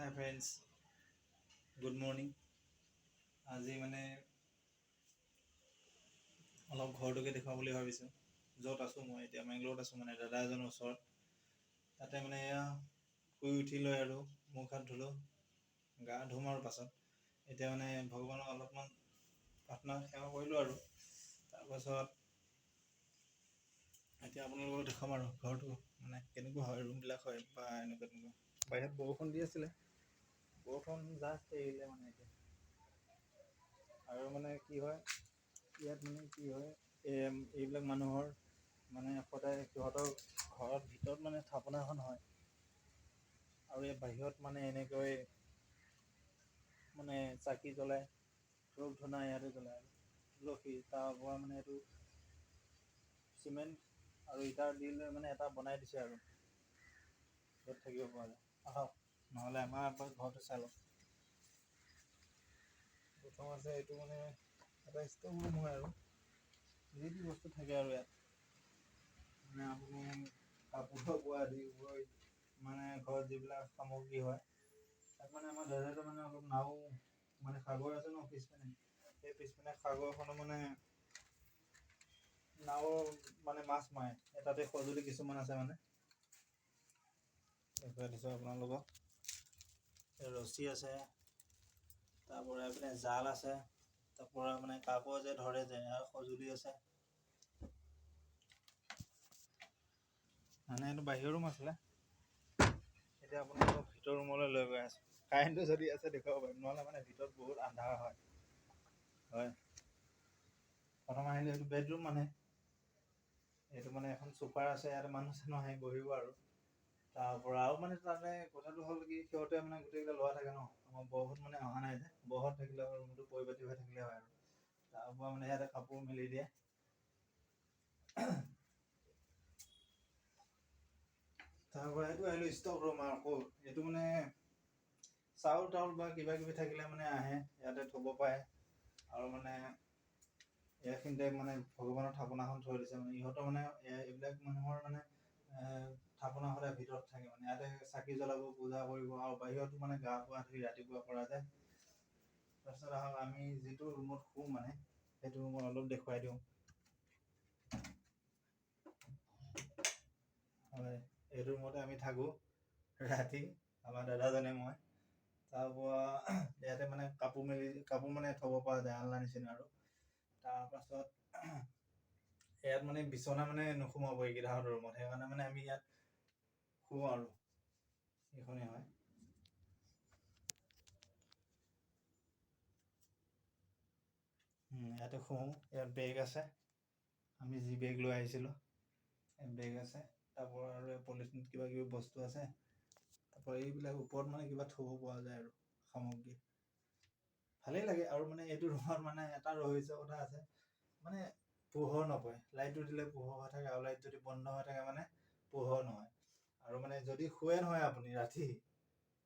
হাই friends, good morning. আজি মানে অলপ ঘৰটোকে দেখুৱাম বুলি ভাবিছোঁ, য'ত আছোঁ মই এতিয়া মেংগলোৰত আছোঁ, মানে দাদা এজনৰ ওচৰত। তাতে মানে এয়া শুই উঠি লৈ আৰু মুখ হাত ধুলোঁ, গা ধুম আৰু পাছত। এতিয়া মানে ভগৱানক অলপমান প্ৰাৰ্থনা সেৱা কৰিলোঁ আৰু তাৰপাছত এতিয়া আপোনালোকক দেখুৱাম আৰু ঘৰটো মানে কেনেকুৱা হয়, ৰুমবিলাক হয় বা এনেকুৱা তেনেকুৱা। বাহিৰত বৰষুণ দি আছিলে, বৰষুণ জাষ্ট এৰিলে মানে এতিয়া। আৰু মানে কি হয় ইয়াত, মানে কি হয় এইবিলাক মানুহৰ মানে সদায় সিহঁতৰ ঘৰত ভিতৰত মানে থাপনা এখন হয় আৰু এই বাহিৰত মানে এনেকৈ মানে চাকি জ্বলায়, ধূপ ধূনা ইয়াতে জ্বলায় আৰু তুলসী। তাৰ পৰা মানে এইটো চিমেণ্ট আৰু ইটাৰ দি লৈ মানে এটা বনাই দিছে আৰু য'ত থাকিব পৰা যায়। আহক নহ'লে আমাৰ এবাৰ ঘৰটো চাই লওক। প্ৰথম আছে এইটো মানে এটা ষ্ট'ৰ ৰুম হয় আৰু যি টি বস্তু থাকে আৰু ইয়াত মানে আপুনি কাপোৰৰ পৰা আদি কৰি মানে ঘৰত যিবিলাক সামগ্ৰী হয়। তাত মানে আমাৰ দাদাটো মানে অলপ নাও মানে সাগৰ আছে ন পিছপিনে, সেই পিছপিনে সাগৰখনো মানে নাৱৰ মানে মাছ মাৰে, তাতে সঁজুলি কিছুমান আছে মানে দেখুৱাই দিছোঁ আপোনালোকক। ৰছী আছে, তাৰপৰা এইপিনে জাল আছে, তাৰপৰা মানে কাকো যে ধৰে যে আৰু সঁজুলি আছে। মানে এইটো বাহিৰৰ ৰুম আছিলে, এতিয়া আপোনালোকক ভিতৰৰ ৰুমলৈ লৈ গৈ আছোঁ। কাৰেণ্টটো যদি আছে দেখুৱাব পাৰিম, নহ'লে মানে ভিতৰত বহুত আন্ধাৰ হয়। হয়, প্ৰথম আহিলে এইটো বেডৰুম, মানে এইটো মানে এখন চোফাৰ আছে, ইয়াতে মানুহ চানুহ আহি বহিব আৰু। তাৰ পৰা আৰু মানে তাতে কথাটো হ'ল কি, সিহঁতে মানে গোটেইকেইটা ল'ৰা থাকে ন, আমাৰ বৰহঁত মানে অহা নাই যে, বৰহঁত থাকিলে ৰুমটো পৰিপাটি হৈ থাকিলে হয় আৰু। তাৰ পৰা মানে ইয়াতে কাপোৰ মেলি দিয়ে। তাৰ পৰা এইটো আহিলোঁ ষ্টক ৰুম আৰু আকৌ এইটো মানে চাউল তাউল বা কিবা কিবি থাকিলে মানে আহে ইয়াতে থ'ব পাৰে। আৰু মানে ইয়াখিনিতে মানে ভগৱানৰ থাপনাখন থৈ দিছে, মানে ইহঁতৰ মানে এইবিলাক মানুহৰ মানে থাপনা সদায় ভিতৰত থাকে, মানে ইয়াতে চাকি জ্বলাব, পূজা কৰিব আৰু বাহিৰতো মানে গা পা ধুই ৰাতিপুৱা কৰা যায়। তাৰপিছত আহক আমি যিটো ৰুমত শুওঁ মানে সেইটো ৰুমত অলপ দেখুৱাই দিওঁ। হয়, এইটো ৰুমতে আমি থাকোঁ ৰাতি, আমাৰ দাদাজনে মই। তাৰপৰা ইয়াতে মানে কাপোৰ মেলি কাপোৰ মানে থ'ব পৰা যায় আলনা নিচিনা আৰু। তাৰপাছত ইয়াত মানে বিচনা মানে নোসোমাব এইকেইটাহঁতৰ ৰুমত, সেইকাৰণে মানে আমি ইয়াত শুওঁ আৰু। এইখনেই হয়। ইয়াতে শুওঁ, ইয়াত বেগ আছে, আমি যি বেগ লৈ আহিছিলোঁ বেগ আছে। তাৰপৰা আৰু পলিথিনত কিবা কিবি বস্তু আছে। তাৰপৰা এইবিলাক ওপৰত মানে কিবা থ'ব পৰা যায় আৰু সামগ্ৰী। ভালেই লাগে। আৰু মানে এইটো ৰুমত মানে এটা ৰহস্য কথা আছে, মানে পোহৰ নপৰে। লাইটটো দিলে পোহৰ হৈ থাকে আৰু লাইট যদি বন্ধ হৈ থাকে মানে পোহৰ নহয়। আৰু মানে যদি শুৱে নহয় আপুনি ৰাতি,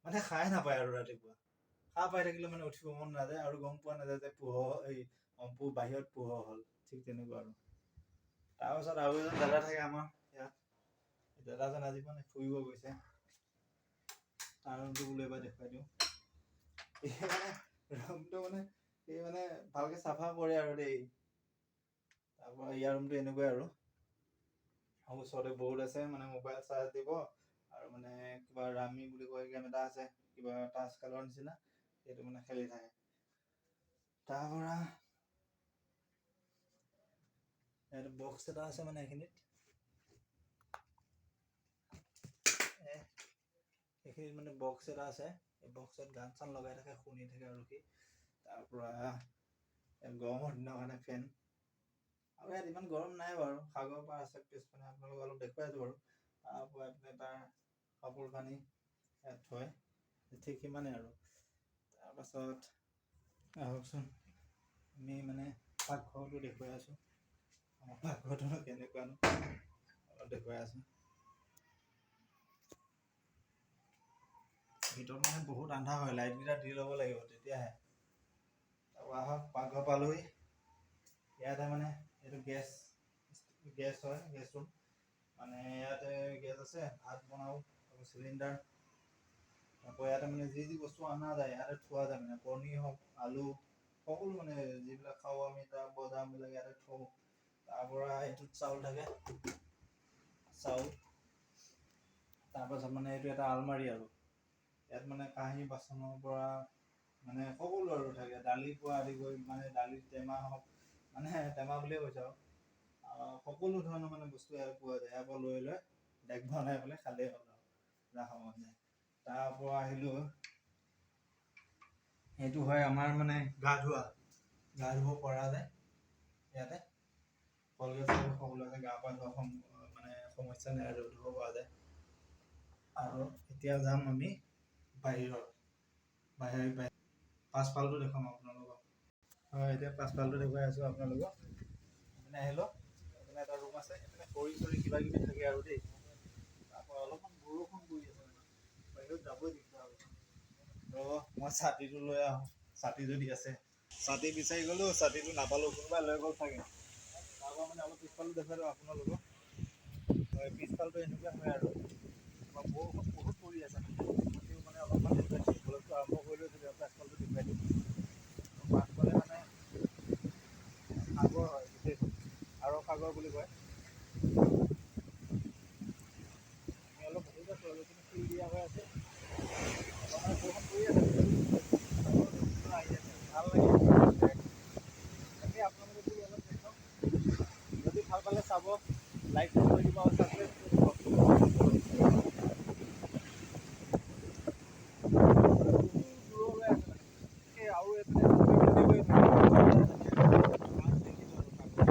মানে খাই নাপায় আৰু ৰাতিপুৱা সাৰ পাই থাকিলে মানে উঠিব মন নাযায় আৰু গম পোৱা নাযায় যে পোহৰ এই বাহিৰত পোহৰ হ'ল, ঠিক তেনেকুৱা আৰু। তাৰপাছত আৰু এজন দাদা থাকে আমাৰ ইয়াত, দাদাজন আজি মানে ফুৰিব গৈছে, তাৰ ৰুমটো বোলো এবাৰ দেখুৱাই দিওঁ। এই মানে ৰুমটো মানে এই মানে ভালকে চাফা কৰে আৰু দেই। তাৰপৰা ইয়াৰ ৰুমটো এনেকুৱাই আৰু ওচৰতে বৰ্ড আছে, মানে মোবাইল চাৰ্জ দিব আৰু মানে কিবা ৰামি বুলি কয় গেম এটা আছে, কিবা টাচ খেলৰ নিচিনা, সেইটো মানে খেলি থাকে। তাৰপৰা ইয়াত বক্স এটা আছে, মানে এইখিনিত এইখিনিত মানে বক্স এটা আছে, এই বক্সত গান চান লগাই থাকে, শুনি থাকে আৰু সি। তাৰপৰা গৰমৰ দিনৰ কাৰণে ফেন। আৰু ইয়াত ইমান গৰম নাই বাৰু, সাগৰ পাৰ আছে পিছপিনে, আপোনালোকক অলপ দেখুৱাই আছোঁ বাৰু। তাৰপৰা এইপিনে তাৰ কাপোৰ কানি ইয়াত থয়, ঠিক সিমানেই আৰু। তাৰপাছত আহকচোন আমি মানে পাকঘৰটো দেখুৱাই আছোঁ, আমাৰ পাকঘৰটো কেনেকুৱানো অলপ দেখুৱাই আছোঁ। ভিতৰত মানে বহুত আন্ধাৰ হয়, লাইটকেইটা দি ল'ব লাগিব তেতিয়াহে। তাৰপৰা আহক পাকঘৰ পালোহি। ইয়াতে মানে এইটো গেছ গেছ হয়, গেছ ৰুম, মানে ইয়াতে গেছ আছে, ভাত বনাওঁ, চিলিণ্ডাৰ, তাৰপৰা আকৌ ইয়াতে মানে যি যি বস্তু অনা যায় ইয়াতে থোৱা যায়, মানে কণী হওক, আলু, সকলো মানে যিবিলাক খাওঁ আমি তাৰ বজাৰবিলাক ইয়াতে থওঁ। তাৰপৰা এইটোত চাউল থাকে, চাউল। তাৰপাছত মানে এইটো এটা আলমাৰি আৰু ইয়াত মানে কাঁহী বাচনৰ পৰা মানে সকলো আৰু থাকে, দালিৰ পৰা আদি কৰি মানে দালিৰ টেমা হওক, মানে টেমা বুলিয়ে কৈছোঁ আৰু সকলো ধৰণৰ মানে বস্তু ইয়াত পোৱা যায়। ইয়াৰ পৰা লৈ লৈ ডেক বনাই পেলাই খালেই হ'ল আৰু যা খাব মন যায়। তাৰ পৰা আহিলোঁ, এইটো হয় আমাৰ মানে গা ধোৱা, গা ধুব পৰা যায় ইয়াতে। কলগেট চলগেট সকলো আছে, গা পা ধোৱা মানে সমস্যা নাই আৰু ধুব পৰা যায়। আৰু এতিয়া যাম আমি বাহিৰত, বাহিৰ পাছফালটো দেখুৱাম আপোনালোকক। হয়, এতিয়া পাছফালটো দেখুৱাই আছোঁ আপোনালোকক। এইপিনে আহিলোঁ, এইপিনে এটা ৰুম আছে, এইপিনে খৰি চৰি কিবা কিবি থাকে আৰু দেই। তাৰপৰা অলপমান বৰষুণ পৰি আছে, মানে বাহিৰত যাবই দিগদাৰ হৈছে। ৰ'ব, মই ছাতিটো লৈ আহোঁ, ছাতি যদি আছে। ছাতি বিচাৰি গ'লোঁ, ছাতিটো নাপালোঁ, কোনোবাই লৈ গ'ল চাগে। তাৰপৰা মানে অলপ পিছফালটো দেখুৱাই দিওঁ আপোনালোকক। হয়, পিছফালটো এনেকুৱা হয় আৰু বৰষুণ বহুত পৰি আছে মানে, তথাপিও মানে অলপমান দেখুৱাই দিছোঁ। ব্লগটো আৰম্ভ কৰিলোঁ যদি পাছফালটো দেখুৱাই দিওঁ। পাছফালে মানে সাগৰ হয়, গোটেইখন আৰৱ সাগৰ বুলি কয়। আমি অলপ বাহিৰত আছোঁ আৰু এইখিনি শিল দিয়া হৈ আছে। অলপ মানে বৰষুণ পৰি আছে, সাগৰৰ আহি আছে, ভাল লাগে। তাকে আপোনালোকে যদি অলপ দেখক, যদি ভাল পালে চাব, লাইক কৰি দিব আৰু ছাবস্ক্ৰাইব কৰি দিব। বহুত দূৰলৈ আছে মানে এই আৰু এইপিনে গৈ থাকে। মাছ দেখিছোঁ আৰু সাগৰ,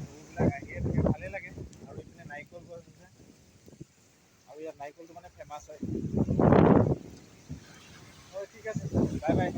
ঢৌবিলাক আহিয়ে থাকে, ভালেই লাগে। আৰু এইপিনে নাৰিকল গছ আছে আৰু ইয়াত নাৰিকলটো মানে ফেমাছ হয়। হয়, ঠিক আছে, বাই বাই।